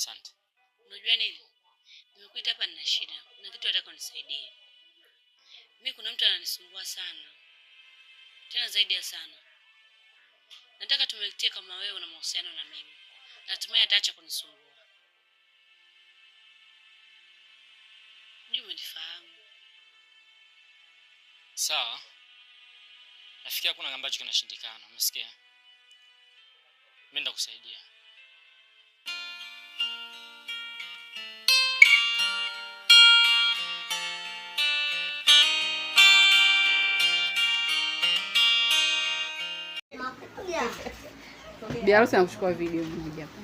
Asante. Unajua nini? Nimekuita hapa nina shida. Kuna kitu nataka unisaidie. Mimi kuna mtu ananisumbua sana. Tena zaidi ya sana. Nataka tumelitie kama wewe una mahusiano na mimi. Natumai ataacha kunisumbua. Sijui umenifahamu. Sawa. Nafikiria hakuna ambacho kinashindikana, umesikia? Mimi nitakusaidia. Bi harusi anakuchukua video moja hapa.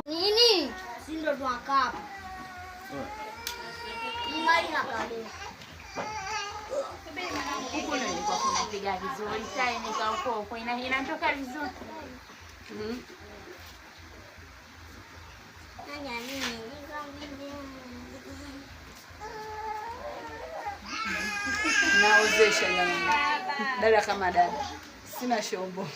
Nini? Si ndo tunakaa hapa. Hii mali inakaa. Huku nilikuwa kunapiga vizuri sana, nika huko inatoka vizuri. Naozesha jamani. Dada kama dada. Sina shombo.